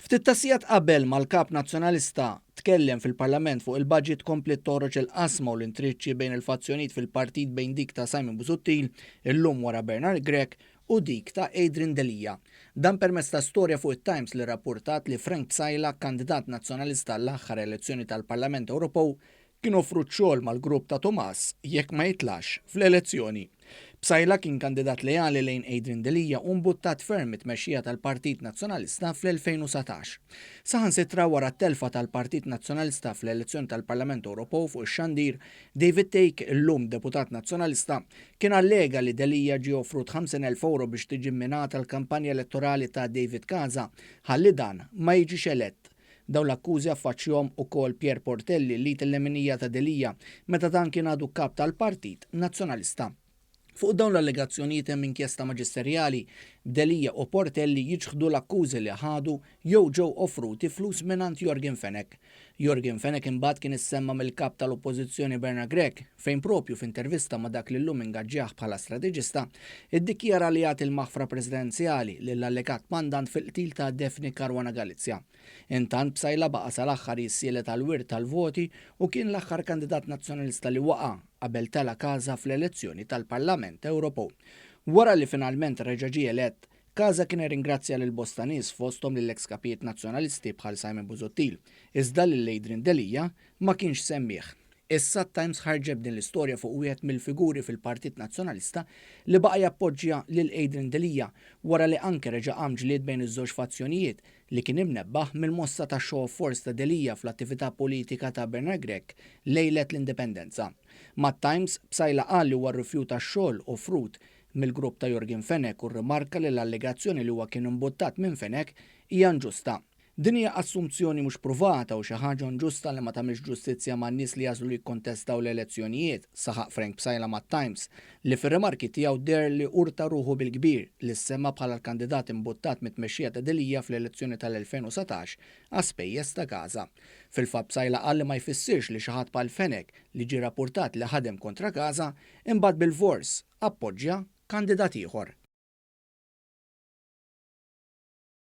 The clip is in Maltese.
Ftit ta' sigħat qabel ma l-Kap Nazzjonalista tkellem fil-Parlament fuq il-budget kompliet toħroġ il-qasma u l-intriċċi bejn il-fazzjonijiet fil-partit bejn dik ta' Simon Busuttil, illum wara Bernard Grech, u dik ta' Adrian Delia. Dan permezz ta' storja fuq it-Times li rrappurtat li Frank Psaila, kandidat Nazzjonalista għall-aħħar elezzjoni tal-Parlament Ewropew, Kien offrut xogħol mal-grupp ta' Tomas jekk ma jitlax fl-elezzjoni. Psaila kien kandidat leali lejn Adrian Delia u mbuttat ferm mit-tmexxija tal-Partit Nazzjonalista fl-2019. Saħansitra wara t-telfa tal-Partit Nazzjonalista fl-elezzjoni tal-Parlament Ewropew fuq ix-xandir, David Thake, illum deputat Nazzjonalista, kien allega li Delia ġie offrut 50,000 ewro biex tiġi mminata l-kampanja elettorali ta' David Casa ħalli dan ma jiġix elett. Dawn l-akkużi affaċċjhom ukoll Pierre Portelli, l-id il-leminija ta' Delia, meta dan kien għadu Kap tal-Partit Nazzjonalista. Fuq dawn l-allegazzjonijiet hemm inkjesta maġisterjali, b'Delia u Portelli jiċħdu l-akkużi li ħadu jew ġew offruti flus mingħand Yorgen Fenech. Yorgen Fenech imbagħad kien issemma mill-Kap tal-Oppożizzjoni Bernard Grech, fejn propju f'intervista ma' dak li llum ingaġġjah bħala strateġista, iddikjara li jagħti l-maħfra presidenzjali lill-allegat mandant fil-qtil ta' Daphne Caruana Galizia. Intant Psaila baqa' sal-aħħar jissielet għall-wirt tal-voti u kien l-aħħar kandidat Nazzjonalista li waqa' qabel tela' Casa fl-elezzjoni tal-Parlament Ewropew. Wara li finalment reġa' ġie elett, Casa kien irringrazzja lil bosta nies fosthom lill-eks kapijiet Nazzjonalisti bħal Simon Busuttil, iżda lil Adrian Delia ma kienx semmieh. Issa t-Times ħarġet b'din l-istorja fuq wieħed mill-figuri fil-Partit Nazzjonalista li baqa' jappoġġja lil Adrian Delia wara li anke reġa' qam ġlied bejn iż-żewġ fazzjonijiet li kien imnebbaħ mill-mossa ta' show of force ta' Delia fl-attività politika ta' Bernard Grech lejlet l-Indipendenza. Mat-Times, Psaila qal li huwa rrifjuta x-xogħol offrut mill-grupp ta' Yorgen Fenech u rrimarka li l-allegazzjoni li huwa kien imbuttat minn Fenech hija inġusta. Din hija assumpzjoni mhux pruvata u xi ħaġa inġusta li ma tagħmilx ġustizzja man-nies li jagħżlu li jikkontestaw l-elezzjonijiet, saħaq Frank Psaila mat-Times, li fir-rimarki tiegħu deher li urta ruħu bil-kbir li ssemma bħala l-kandidat imbuttat mit-tmexxija ta' Delia fl-elezzjoni tal-2019 għas-spejjeż ta' Gaza. Fil-fatt Psaila qal li ma jfissirx li xi ħadd bħal Fenech, li ġie rappurtat li ħadem kontra Gaza, imbagħad bilfors appoġġja kandidat ieħor.